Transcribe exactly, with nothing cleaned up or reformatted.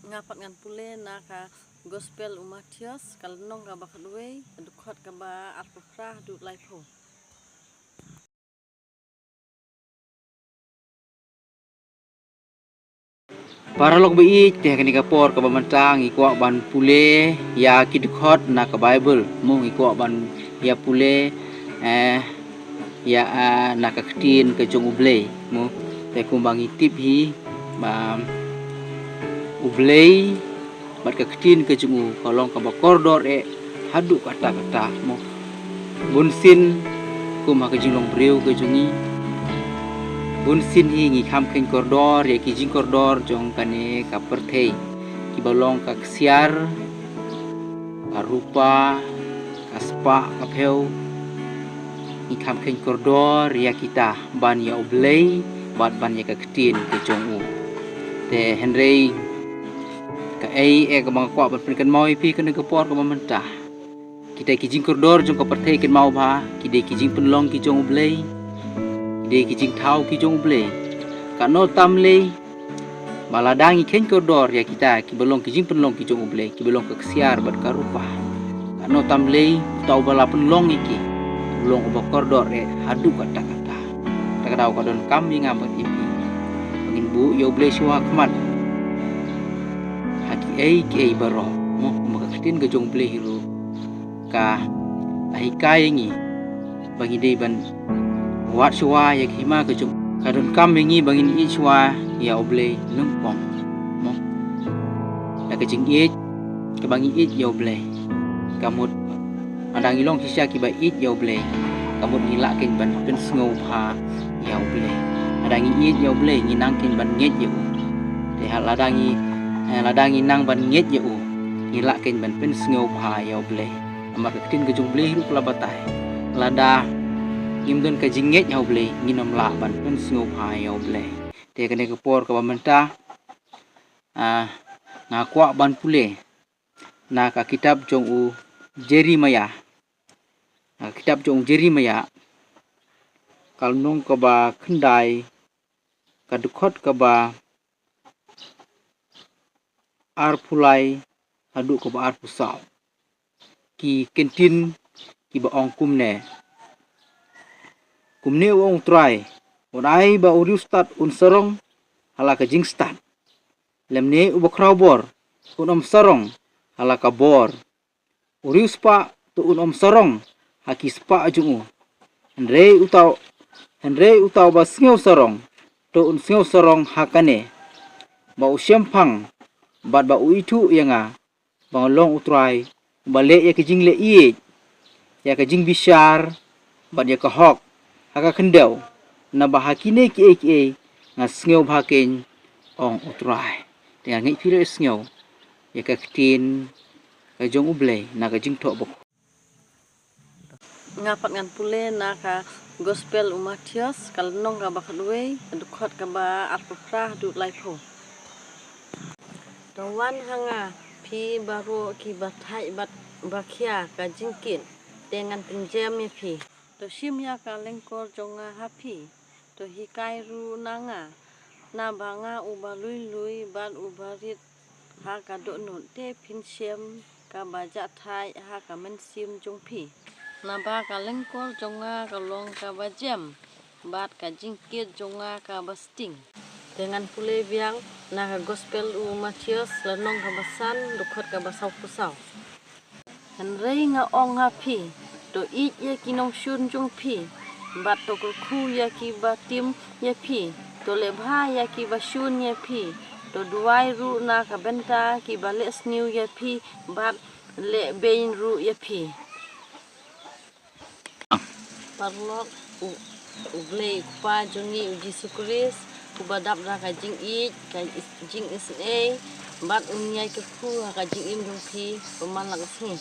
Nga pat ngan pule na ka Gospel u Mathaios, ka lynnong kaba khatwei, ka dkhot kaba arphew phra haduh laiphew. Paralok ba ïeit, te ha kane ka por kaba mynta ngi kwah ban pule ïa ki dkhot na ka Baibl, mo, ngi kwah ban ïa pule, eh, ïa, ah, na ka ktien ka jong U Blei, mo. Te kumba ngi tip hi ba U Blei bad ka ktien ka jong u ka long kaba kordor eh haduh katta katta, mo. Bunsien kum ha ka jinglong briew ka jong ngi, bunsien hi ngi kham kheiñ kordor ïa ki jingkordor jong kane ka pyrthei, kiba long ka ksiar, ka rupa, ka spah, ka phew. Ngi kham kheiñ kordor ïa kita ban ïa U Blei bad ban ïa ka ktien ka jong u. Te hynrei kaei eh kaba nga kwah ban pynkynmaw ïa phi kane ka por kaba mynta. Kita ki jingkordor jong ka pyrthei, kynmaw ba ki dei ki jingpynlong ki jong U Blei, ki dei ki jingthaw ki jong U Blei. Katno tam lei ba lada ngi kheiñ kordor ïa kita kiba long ki jingpynlong ki jong U Blei, kiba long ka ksiar bad ka rupa, katno tam lei uta uba la pynlong ïa ki u long uba kordor eh haduh katta katta. Te ka daw ka donkam ïa nga bad ïa phi ba ngin buh ïa U Blei shuwa khmat ha kiei kiei baroh, mo. Kumba ka ktien ka jong U Blei hi ruh ka la hikai ïa ngi ba ngi dei ban wad shuwa ïa ka hima ka jong u. Ka donkam ïa ngi ba ngin ïeit shuwa ïa U Blei nyngkong, mo. Da ka jingïeit kaba ngi ïeit ïa U Blei, ka mut lada ngi long shisha kiba ïeit ïa U Blei, ka mut ngi lah keiñ ban pynsngewbha ïa U Blei. Lada ngi ïeit ïa U Blei, ngi nang keiñ ban ngeit ïa u. Te ha lada ngi, eh, lada ngi nang ban ngeit ïa u, ngi lah keiñ ban pynsngewbha ïa U Blei. Namar ka ktien ka jong U Blei hi ruh ka la batai, lada ngim don ka jingngeit ha U Blei, ngin ym lah ban pynsngewbha ïa U Blei. Te kane ka por kaba mynta, ah, nga kwah ban pule na ka kitab jong u Jeremiah. Na ka kitab jong u Jeremiah, ka lynnong kaba khyndai, ka dkhot kaba arphew lai haduh kaba arphew saw. Ki kyntien kiba ong kumne. Kumne u ong U Trai: Un ai ba u riewstad un sarong ha la ka jingstad, lymne u bakhrawbor un ym sarong ha la ka bor. U riewspah to un ym sarong ha ki spah jong u. Hynrei uta u, hynrei uta uba sngew sarong to un sngew sarong ha kane, ba u shemphang bad ba u ithuh ïa nga, ba nga long U Trai uba leh ïa ka jingleh ïeit, ïa ka jingbishar bad ïa ka hok ha ka khyndew. Naba ha kine kiei kiei nga sngewbha keiñ, ong U Trai. Te nga ngeit phi ruh sngew ïa ka ktien ka jong U Blei na ka Jingthoh Bakhuid. Nga pat ngan pule na ka Gospel u Mathaios, ka lynnong kaba khatwei, ka dkhot kaba arphew phra haduh laiphew. To wan ha nga, phi baroh kiba thait bad ba khia ka jingkit, te ngan pynjem ïa phi. To shim ïa ka lyngkor jong nga ha phi, to hikai ruh na nga, naba nga uba lui lui bad uba rit ha ka dohnud, te phin shem kaba jah thait ha ka mynsiem jong phi. Naba ka lyngkor jong nga ka long kaba jem, bad ka jingkit jong nga kaba sting. Te ngan pule biang na ka Gospel u Mathaios, lynnong kaba san, dkhot kaba sawphew saw. Hynrei nga ong ha phi, to ïeit ïa ki nongshun jong phi, bad to kyrkhu ïa kiba tim ïa phi, to leh bha ïa kiba shun ïa phi, to duwai ruh na ka bynta kiba leh sniew ïa phi bad leh beiñ ruh ïa phi. Paralok, u, U Blei u Kpa jong ngi u Jisu Khrist, uba dap da ka jingïeit, ka is-, jingisynei, bad un ïai kyrkhu ha ka jingim jong phi ba man la ka sngi.